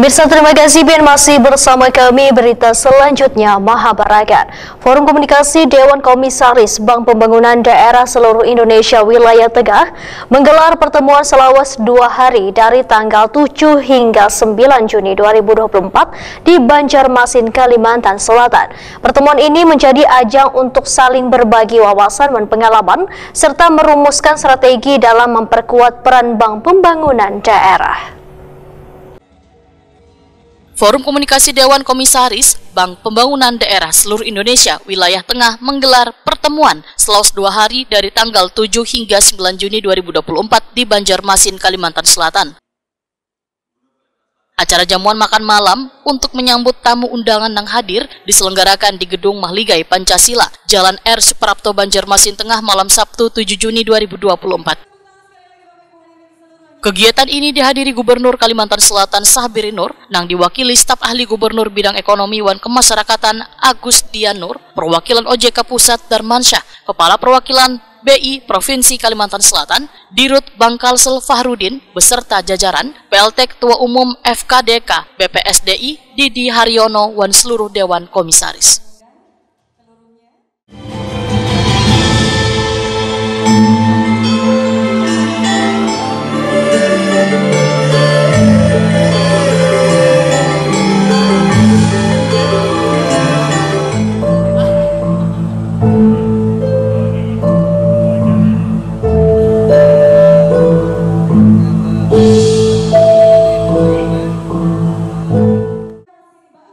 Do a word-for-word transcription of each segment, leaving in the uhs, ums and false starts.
Pemirsa, terima kasih pian masih bersama kami. Berita selanjutnya, Mahabarakan. Forum Komunikasi Dewan Komisaris Bank Pembangunan Daerah Seluruh Indonesia Wilayah Tengah menggelar pertemuan selawas dua hari dari tanggal tujuh hingga sembilan Juni dua ribu dua puluh empat di Banjarmasin, Kalimantan Selatan. Pertemuan ini menjadi ajang untuk saling berbagi wawasan dan pengalaman serta merumuskan strategi dalam memperkuat peran Bank Pembangunan Daerah. Forum Komunikasi Dewan Komisaris Bank Pembangunan Daerah Seluruh Indonesia Wilayah Tengah menggelar pertemuan selawas dua hari dari tanggal tujuh hingga sembilan Juni dua ribu dua puluh empat di Banjarmasin, Kalimantan Selatan. Acara jamuan makan malam untuk menyambut tamu undangan nang hadir diselenggarakan di Gedung Mahligai Pancasila, Jalan R Suprapto, Banjarmasin Tengah, malam Sabtu tujuh Juni dua ribu dua puluh empat. Kegiatan ini dihadiri Gubernur Kalimantan Selatan Sahbiri Nur, nang diwakili staf ahli Gubernur bidang ekonomi wan kemasyarakatan Agus Dian Nur, perwakilan O J K Pusat Darmansyah, Kepala Perwakilan B I Provinsi Kalimantan Selatan, Dirut Bank Kalsel Fahrudin beserta jajaran, P L T Ketua Umum F K D K, B P S D I Didi Haryono wan seluruh Dewan Komisaris.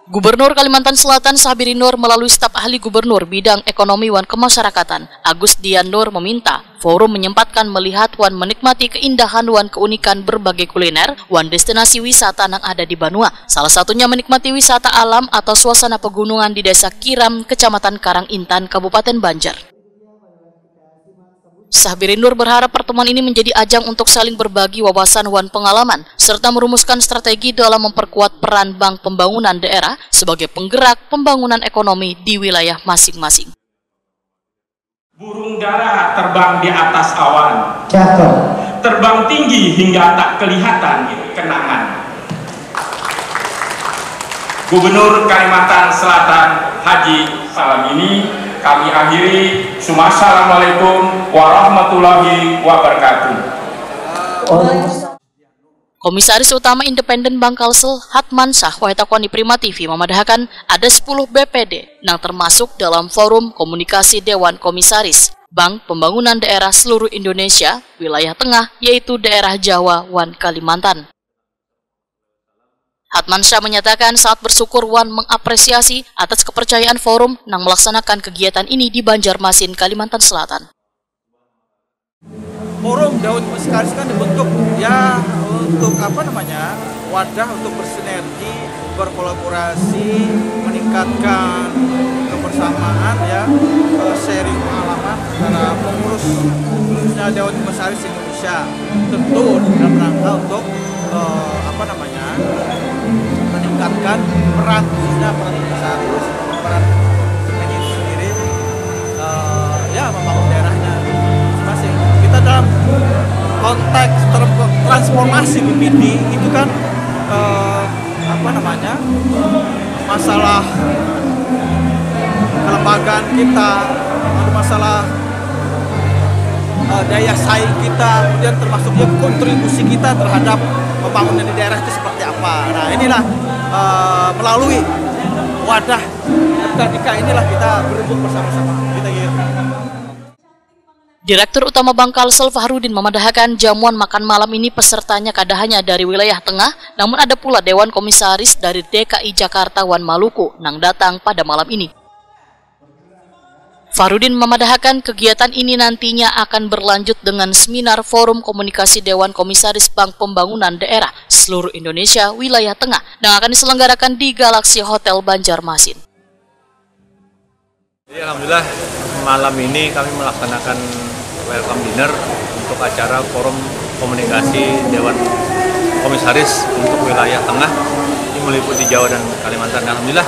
Gubernur Kalimantan Selatan Sahbiri Nur melalui staf ahli Gubernur bidang ekonomi wan kemasyarakatan, Agus Dian Nur, meminta forum menyempatkan melihat wan menikmati keindahan wan keunikan berbagai kuliner wan destinasi wisata nang ada di banua. Salah satunya menikmati wisata alam atau suasana pegunungan di Desa Kiram, Kecamatan Karang Intan, Kabupaten Banjar. Sahbiri Nur berharap pertemuan ini menjadi ajang untuk saling berbagi wawasan wan pengalaman, serta merumuskan strategi dalam memperkuat peran Bank Pembangunan Daerah sebagai penggerak pembangunan ekonomi di wilayah masing-masing. Burung dara terbang di atas awan. Cakep. Terbang tinggi hingga tak kelihatan kenangan. Gubernur Kalimantan Selatan Haji. Salam ini kami akhiri. Assalamualaikum warahmatullahi wabarakatuh. Komisaris Utama Independen Bank Kalsel, Hatman Syah, wahai takuan di Prima T V mamadahakan ada sepuluh B P D nang termasuk dalam Forum Komunikasi Dewan Komisaris Bank Pembangunan Daerah Seluruh Indonesia Wilayah Tengah, yaitu daerah Jawa wan Kalimantan. Hatman Syah menyatakan sangat bersyukur wan mengapresiasi atas kepercayaan forum nang melaksanakan kegiatan ini di Banjarmasin, Kalimantan Selatan. Forum Dewan Komisaris kan dibentuk ya untuk apa namanya, wadah untuk bersinergi, berkolaborasi, meningkatkan kebersamaan ya, eh, sharing pengalaman antara pengurus khususnya Dewan Komisaris Indonesia, tentu dalam rangka untuk eh, apa namanya, meningkatkan peran khususnya peran komisaris, peran B P D itu sendiri, eh, ya membangun daerahnya masing-masing. Kita dalam konteks ter- transformasi B P D itu kan eh, apa namanya, masalah kelembagaan kita, lalu masalah eh, daya saing kita, kemudian termasuk juga kontribusi kita terhadap pembangunan di daerah itu seperti apa. Nah, inilah eh, melalui wadah M K D K inilah kita berembuk bersama-sama. Kita gitu. Direktur Utama Bank Kalsel Fahrudin mamadahakan jamuan makan malam ini pesertanya kada hanya dari wilayah tengah, namun ada pula Dewan Komisaris dari D K I Jakarta wan Maluku nang datang pada malam ini. Fahrudin mamadahakan kegiatan ini nantinya akan berlanjut dengan seminar Forum Komunikasi Dewan Komisaris Bank Pembangunan Daerah Seluruh Indonesia Wilayah Tengah nang akan diselenggarakan di Galaxy Hotel Banjarmasin. Jadi, alhamdulillah, malam ini kami melaksanakan welcome dinner untuk acara Forum Komunikasi Dewan Komisaris untuk wilayah tengah, ini meliputi Jawa dan Kalimantan. Alhamdulillah,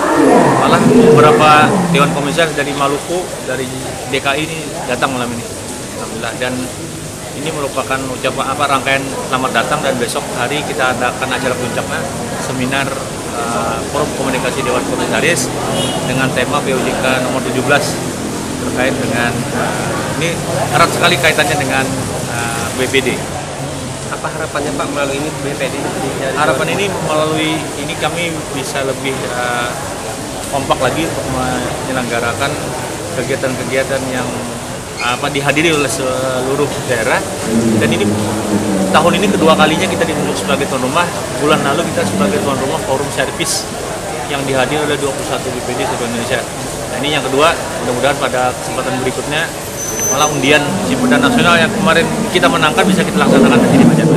malah beberapa Dewan Komisaris dari Maluku, dari D K I ini datang malam ini. Alhamdulillah, dan Ini merupakan ucapan apa, rangkaian selamat datang, dan besok hari kita adakan acara puncaknya, seminar uh, Forum Komunikasi Dewan Komisaris dengan tema P U J K nomor tujuh belas terkait dengan uh, ini erat sekali kaitannya dengan uh, B P D. Apa harapannya Pak melalui ini B P D? Harapan ini melalui ini kami bisa lebih uh, kompak lagi untuk menyelenggarakan kegiatan-kegiatan yang apa dihadiri oleh seluruh daerah. Dan ini tahun ini kedua kalinya kita ditunjuk sebagai tuan rumah. Bulan lalu kita sebagai tuan rumah forum servis yang dihadiri oleh dua puluh satu B P D seluruh Indonesia. Nah, ini yang kedua, mudah-mudahan pada kesempatan berikutnya malah undian Cipudan Nasional yang kemarin kita menangkan bisa kita laksanakan di sini, Pak.